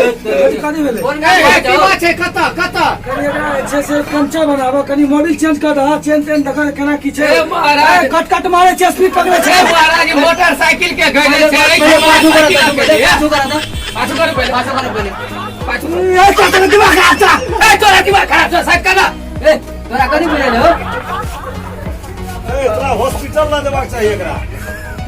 कथी भेलै? कोन गाड़ी ए, की बात छै? कतऽ कतऽ? कनि एकरा जे छै से पंचर बनाबऽ, कनि मोबिल चेंज कऽ दह, चेन तेन देखऽ केना की छै। ए, महाराज। ए, कट कट मारै छै, स्पीड पकड़ै छै। ए महाराज, ई मोटरसाइकिल के गैले छै, एहि के मोटरसाइकिल के लिए। पाछू करा दो। पाछू करू पहिले। पाछू करा पहिले। पाछू करू। ए, तोरा तोरा दिमाग खराब छौ। ए, तोरा दिमाग खराब छौ, साइड कर ना। ए, तोरा कथी बुझल हो? ए, तोरा हॉस्पिटल लऽ जेबाक चाही एकरा।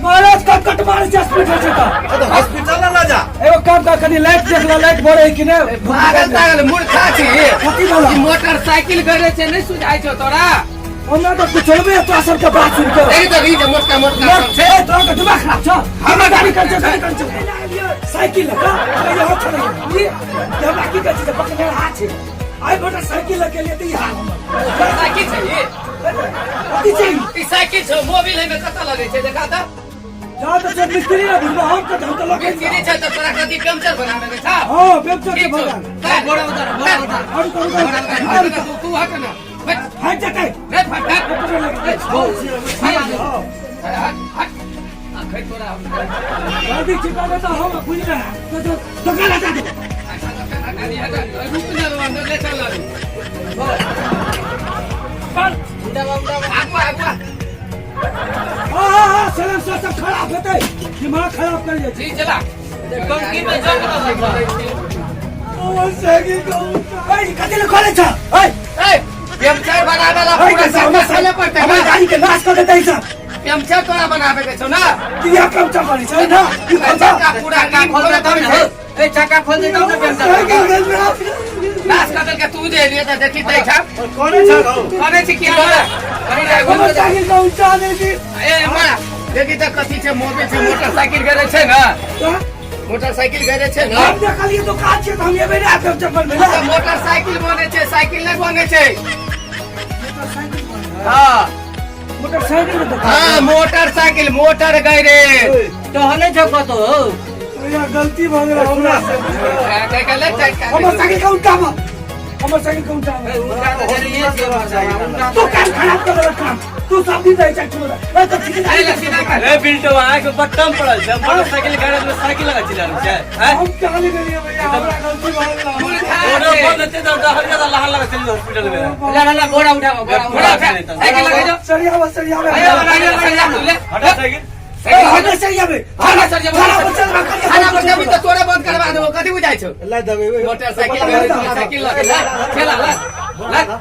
महाराज, कट कट मारै छै, स्पीड होइ छै तऽ। ए, तऽ हॉस्पिटल लऽ जा। एगो काम कर, कनि लाइट देख ल, लाइट बरै है कि नहि। पागल तागल मूर्खा छी। कथी भेलौ? ई मोटरसाइकिल गैले छै, नहि सुझाइ छौ तोरा? हमरा तऽ कुछ होबे तोरा सबके बात सुनि कऽ। देखी तऽ ई जे मोटका मोटका सब छै। ए, तोरा के दिमाग खराब छौ। हमरा गाड़ी कर छौ, गाड़ी कर छौ। साइकिल लऽ कऽ, कहियो हाथ छोड़ै। ई, हमरा की कहै छै जे पकड़ने हाथ छै। आइ मोटरसाइकिल लऽ के एलियै तऽ ई हाल हमर। साइकिल छै ई? कथी छै ई? ई साइकिल छौ, मोबिल एहिमे कतऽ लगै छै देखा तऽ। जा तऽ छै मिस्त्री ने बुझबा, हम तऽ हम तऽ लगे। मिस्त्री छै तऽ तोरा कथी पंचर बनाबे के छौ? हँ, पंचर के ठीक छौ। बना। चल, बोरा उतार, बोरा उतार। और करू करू तू तू हट ना। हट। हट जेतै। नहीं फट हट। हट हट। अखन तोरा हम जल्दी छिपा दे तऽ हम बुझि रहा तो दुकान हटा दे। रुक ना रो, अंदर ले चल अभी। उठावा, उठावा। आगुआ आगुआ। हाँ हाँ हाँ, सलम सर सब खराब हेतै, दिमाग खराब कर जाइ छै। जी चला। टंकी में जंग लगल छै। ओ साइकिल को ए कथी ले खोले छ? ए ए, पंचर बनाबे ला ए पूरा कैसे हमर साइकिल खोले पड़तै हमर ना। गाड़ी के नाश कर देतै सब। पंचर तोरा बनाबे के छौ ना? किया कम चल छै ना? ई खोल चक्का पूरा चक्का नीम खोल खोले दे तब तब ने हो। ए, चक्का खोल दे तब ने पंचर। नाश कर देलकै। तू जे एलियै तऽ देखी तै छा। कोने छौ हौ? कने छी की तोरा? कनी ड्राइवर हमर साइकिल के उल्टा दे दी। ए मारा, देखी तऽ कथी छै, मोबिल छै, मोटरसाइकिल गेले छै ना? मोटरसाइकिल गेले छै ना? हम देखलिए दुकान छै तऽ हम एबै ने आब चप्पल में। तऽ मोटरसाइकिल बने छै, साइकिल नहि बने छै। हाँ। मोटरसाइकिल के दुकान? हाँ, मोटरसाइकिल, मोटर गैरेज। टहले छौ कतौ हो? भैया, गलती भऽ गेल हमरा से। हमर साइकिल के उल्टा में, हमर साइकिल के उल्टा में। ए, उठा तऽ जरूरिये छै मोटरसाइकिल, उठा। तू कान खराब कर देलक काम, तू सब दिन रहै छै छोड़। ए तऽ ठीक है। ए बिल्टो, अहाँके बट्टम पड़ल छै, मोटरसाइकिल गैरेज में साइकिल लगा चिल्ला छै हैं? हम चली गेलियै भैया, हमरा गलती भऽ गेल। रोडो बंद हेतै तऽ हरिया तऽ लहान लगा चलि हॉस्पिटल में। ला ला ला, बोरा उठावा, बोरा बोरा उठावा। उठा, साइकिल लगा जो। सरियाबे, सरियाबे। हटा साइकिल। ए, हटे सरियाबे। थाना सर जब थाना पर चल, थाना पर जब तऽ तोरे बंद करवा देबो, कथी बुझाइ छौ? ला देबै। मोटरसाइकिल गैरेज में साइकिल लगे ला चला ला ला।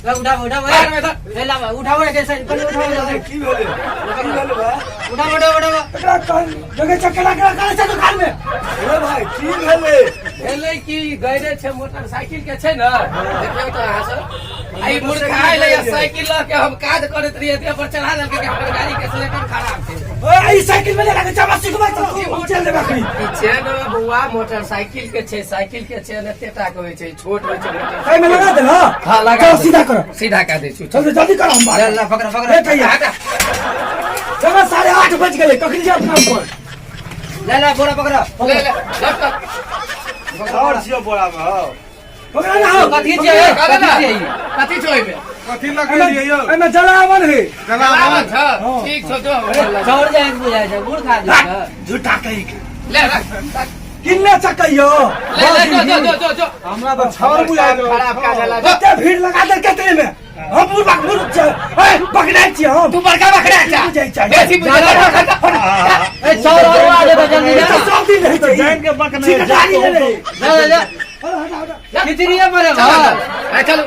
ला, उठावा, उठावा। बाहर में धर। ए, ला, उठावा रे, साइकिल उठावा जल्दी। की भेलै? की भेलै भाय? उठावा, उठावा, उठावा। एकरा कल जगह चक्कर एकरा करे छै दुकान में। ए भाय, की भेलै? भेलै कि गैरेज छै मोटरसाइकिल के छै ने, देखियौ तऽ अहाँ सब आ ई मूर्खा अयलै आ साइकिल लऽ के, हम काज करैत रहियै, देह पर चढ़ा देलकै कि हमर गाड़ी के सिलेंडर खराब छै। ए, ई साइकिल में लगा के चला सिखबै तऽ तू, हम चल देबै अखनी। ई चेन बौआ मोटरसाइकिल के छै, साइकिल के चेन एते टा के होइ छै, छोट होइ छै मोटरसाइकिल। एहिमे लगा दे ना। हाँ, लगा चल दे। सीधा करो। सीधा कऽ दै छी। चल, जल्दी करो, हम बात। ला ला, पकड़ा पकड़ा। लेट होइया। चलो, 8:30 बज गेलै, कखनी जायब काम पर? ला ला, बोरा पकड़ा। ले ले, लटक। छाउर छियौ बोरा मे हौ। पकड़ा ना हौ। कथी छै? कहले कथी ना। छै ई? कथी छै ओहिमे? कथी लगेलियै यौ? एहिमे जलावन है। जलावन छौ? ठीक छौ, जो। चौर जाइ के बुझाइ छै, गुड़ खा जाइ छै। झूठा कही के। ले रख रख। किन्ने चकैयो। ले ले, जो जो जो जो जो। हमरा तऽ छाउर बुझाइ छौ। खराब काज ला जो। कते भीड़ लगा दे केते में, हम बुढ़ बुढ़ छै। ए, पकड़ै छियै हम। तू बड़का बकरा छा। बुझै छै। बेसी बुझै छै। ए, चौर और आ जेतौ, जल्दी जा। ई तऽ सब दिन रहै छै। जानि के बकने छिटकारी जाति ले। जा जा जा। हटा हटा। खिचड़िए पर चल घर। ए, चलू।